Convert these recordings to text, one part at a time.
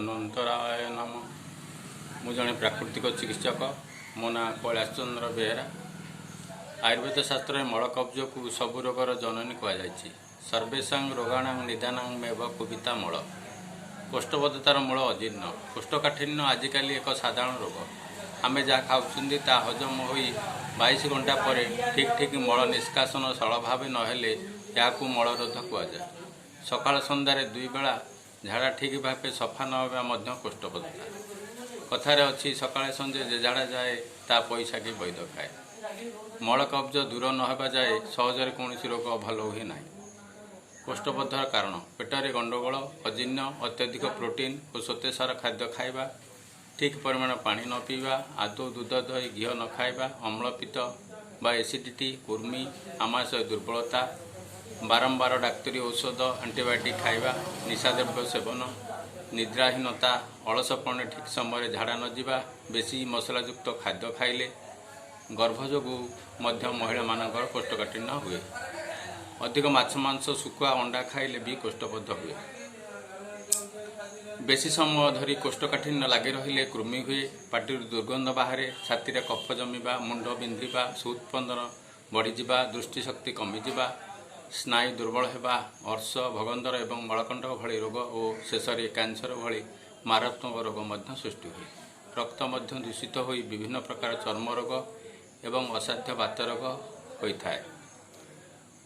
ଧନ୍ୱନ୍ତରାୟ ନମଃ। ମୁଁ ଜଣେ ପ୍ରାକୃତିକ ଚିକିତ୍ସକ। ମୋ ନାଁ କୈଳାସ ଚନ୍ଦ୍ର ବେହେରା। ଆୟୁର୍ବେଦ ଶାସ୍ତ୍ରରେ ମଳକବ୍ଜକୁ ସବୁ ରୋଗର ଜନନୀ କୁହାଯାଇଛି। ସର୍ବେଷାଂ ରୋଗାଣାଂ ନିଦାନାଂ ମେବ କୁବିତା ମଳ। କୋଷ୍ଠବଦ୍ଧତାର ମୂଳ ଅଜୀର୍ଣ୍ଣ। କୋଷ୍ଠକାଠିନ୍ୟ ଆଜିକାଲି ଏକ ସାଧାରଣ ରୋଗ। ଆମେ ଯାହା ଖାଉଛନ୍ତି ତାହା ହଜମ ହୋଇ 22 ଘଣ୍ଟା ପରେ ଠିକ୍ ଠିକ୍ ମଳ ନିଷ୍କାସନ ସରଳ ଭାବେ ନହେଲେ ଏହାକୁ ମଳରୋଧ କୁହାଯାଏ। ସକାଳ ସନ୍ଧ୍ୟାରେ ଦୁଇ ବେଳା ଝାଡ଼ା ଠିକ୍ ଭାବେ ସଫା ନ ହେବା ମଧ୍ୟ କୋଷ୍ଠବଦ୍ଧତା। କଥାରେ ଅଛି, ସକାଳେ ସଞ୍ଜେ ଯେ ଝାଡ଼ା ଯାଏ, ତା ପଇସା କି ବୈଦ ଖାଏ। ମଳକବ୍ଜ ଦୂର ନ ହେବା ଯାଏ ସହଜରେ କୌଣସି ରୋଗ ଭଲ ହୁଏ ନାହିଁ। କୋଷ୍ଠବଦ୍ଧର କାରଣ ପେଟରେ ଗଣ୍ଡଗୋଳ, ଅଜୀର୍ଣ୍ଣ, ଅତ୍ୟଧିକ ପ୍ରୋଟିନ୍ ଓ ଶ୍ୱେତସାର ଖାଦ୍ୟ ଖାଇବା, ଠିକ୍ ପରିମାଣ ପାଣି ନ ପିଇବା, ଆଦୌ ଦୁଧ, ଦହି, ଘିଅ ନ ଖାଇବା, ଅମ୍ଳପିତ୍ତ ବା ଏସିଡ଼ିଟି, କୁର୍ମି, ଆମାଶୟ ଦୁର୍ବଳତା, ବାରମ୍ବାର ଡାକ୍ତରୀ ଔଷଧ, ଆଣ୍ଟିବାୟୋଟିକ୍ ଖାଇବା, ନିଶାଦ୍ରବ୍ୟ ସେବନ, ନିଦ୍ରାହୀନତା, ଅଳସପଣରେ ଠିକ୍ ସମୟରେ ଝାଡ଼ା ନ ଯିବା, ବେଶୀ ମସଲାଯୁକ୍ତ ଖାଦ୍ୟ ଖାଇଲେ, ଗର୍ଭ ଯୋଗୁଁ ମଧ୍ୟ ମହିଳାମାନଙ୍କର କୋଷ୍ଠକାଠିନ୍ୟ ହୁଏ। ଅଧିକ ମାଛ, ମାଂସ, ଶୁଖୁଆ, ଅଣ୍ଡା ଖାଇଲେ ବି କୋଷ୍ଠବଦ୍ଧ ହୁଏ। ବେଶୀ ସମୟ ଧରି କୋଷ୍ଠକାଠିନ୍ୟ ଲାଗି ରହିଲେ କୃମି ହୁଏ, ପାଟିରୁ ଦୁର୍ଗନ୍ଧ ବାହାରେ, ଛାତିରେ କଫ ଜମିବା, ମୁଣ୍ଡ ବିନ୍ଧିବା, ହୃଦସ୍ପନ୍ଦନ ବଢ଼ିଯିବା, ଦୃଷ୍ଟିଶକ୍ତି କମିଯିବା, ସ୍ନାୟୁ ଦୁର୍ବଳ ହେବା, ଅର୍ଶ, ଭଗନ୍ଦର ଏବଂ ମଳକଣ୍ଟକ ଭଳି ରୋଗ ଓ ଶେଷରେ କ୍ୟାନ୍ସର ଭଳି ମାରାତ୍ମକ ରୋଗ ମଧ୍ୟ ସୃଷ୍ଟି ହୁଏ। ରକ୍ତ ମଧ୍ୟ ଦୂଷିତ ହୋଇ ବିଭିନ୍ନ ପ୍ରକାର ଚର୍ମ ରୋଗ ଏବଂ ଅସାଧ୍ୟ ବାତ ରୋଗ ହୋଇଥାଏ।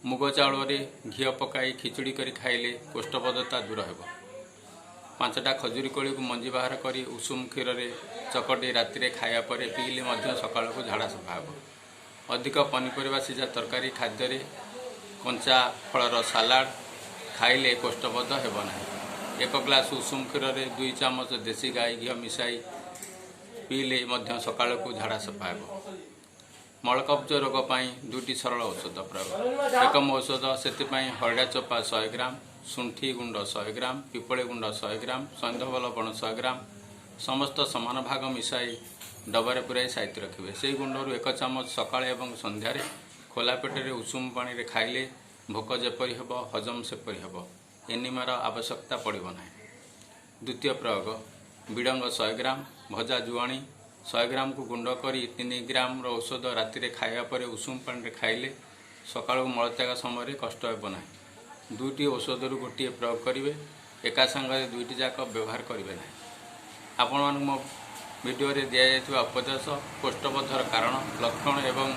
ମୁଗ ଚାଉଳରେ ଘିଅ ପକାଇ ଖିଚୁଡ଼ି କରି ଖାଇଲେ କୋଷ୍ଠବଦ୍ଧତା ଦୂର ହେବ। 5ଟା ଖଜୁରୀ କୋଳିକୁ ମଞ୍ଜି ବାହାର କରି ଉଷୁମ କ୍ଷୀରରେ ଚକଟି ରାତିରେ ଖାଇବା ପରେ ପିଇଲେ ମଧ୍ୟ ସକାଳକୁ ଝାଡ଼ା ସଫା ହେବ। ଅଧିକ ପନିପରିବା ସିଝା ତରକାରୀ, ଖାଦ୍ୟରେ କଞ୍ଚା ଫଳର ସାଲାଡ଼ ଖାଇଲେ କୋଷ୍ଠବଦ୍ଧ ହେବ ନାହିଁ। 1 ଗ୍ଲାସ୍ ଉଷୁମ କ୍ଷୀରରେ 2 ଚାମଚ ଦେଶୀ ଗାଈ ଘିଅ ମିଶାଇ ପିଇଲେ ମଧ୍ୟ ସକାଳକୁ ଝାଡ଼ା ସଫା ହେବ। ମଳକବ୍ଜ ରୋଗ ପାଇଁ ଦୁଇଟି ସରଳ ଔଷଧ ପ୍ରୟୋଗ। ଏକମ ଔଷଧ, ସେଥିପାଇଁ ହରିଡ଼ା ଚୋପା 100 ଗ୍ରାମ, ଶୁଣ୍ଠି ଗୁଣ୍ଡ 100 ଗ୍ରାମ, ପିପଳି ଗୁଣ୍ଡ 100 ଗ୍ରାମ, ସୈନ୍ଧବ ଲବଣ 100 ଗ୍ରାମ, ସମସ୍ତ ସମାନ ଭାଗ ମିଶାଇ ଡବାରେ ପୁରାଇ ସାଇତି ରଖିବେ। ସେହି ଗୁଣ୍ଡରୁ 1 ଚାମଚ ସକାଳେ ଏବଂ ସନ୍ଧ୍ୟାରେ ଖୋଲା ପେଟରେ ଉଷୁମ ପାଣିରେ ଖାଇଲେ ଭୋକ ଯେପରି ହେବ, ହଜମ ସେପରି ହେବ। ଏନିମାର ଆବଶ୍ୟକତା ପଡ଼ିବ ନାହିଁ। ଦ୍ୱିତୀୟ ପ୍ରୟୋଗ, ବିଡ଼ଙ୍ଗ 100 ଗ୍ରାମ, ଭଜା ଜୁଆଣି 100 ଗ୍ରାମକୁ ଗୁଣ୍ଡ କରି 3 ଗ୍ରାମର ଔଷଧ ରାତିରେ ଖାଇବା ପରେ ଉଷୁମ ପାଣିରେ ଖାଇଲେ ସକାଳୁ ମଳତ୍ୟାଗ ସମୟରେ କଷ୍ଟ ହେବ ନାହିଁ। ଦୁଇଟି ଔଷଧରୁ ଗୋଟିଏ ପ୍ରୟୋଗ କରିବେ, ଏକା ସାଙ୍ଗରେ ଦୁଇଟି ଯାକ ବ୍ୟବହାର କରିବେ ନାହିଁ। ଆପଣମାନଙ୍କୁ ମୋ ଭିଡ଼ିଓରେ ଦିଆଯାଇଥିବା ଉପଦେଶ, କୋଷ୍ଠବଦ୍ଧର କାରଣ, ଲକ୍ଷଣ ଏବଂ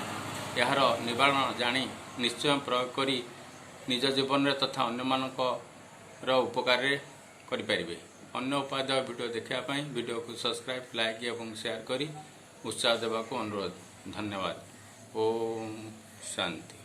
ଏହାର ନିବାରଣ ଜାଣି ନିଶ୍ଚୟ ପ୍ରୟୋଗ କରି ନିଜ ଜୀବନରେ ତଥା ଅନ୍ୟମାନଙ୍କର ଉପକାରରେ କରିପାରିବେ। ଅନ୍ୟ ଉପାଦେୟ ଭିଡ଼ିଓ ଦେଖିବା ପାଇଁ ଭିଡ଼ିଓକୁ ସବସ୍କ୍ରାଇବ୍, ଲାଇକ୍ ଏବଂ ସେୟାର କରି ଉତ୍ସାହ ଦେବାକୁ ଅନୁରୋଧ। ଧନ୍ୟବାଦ। ଓମ୍ ଶାନ୍ତି।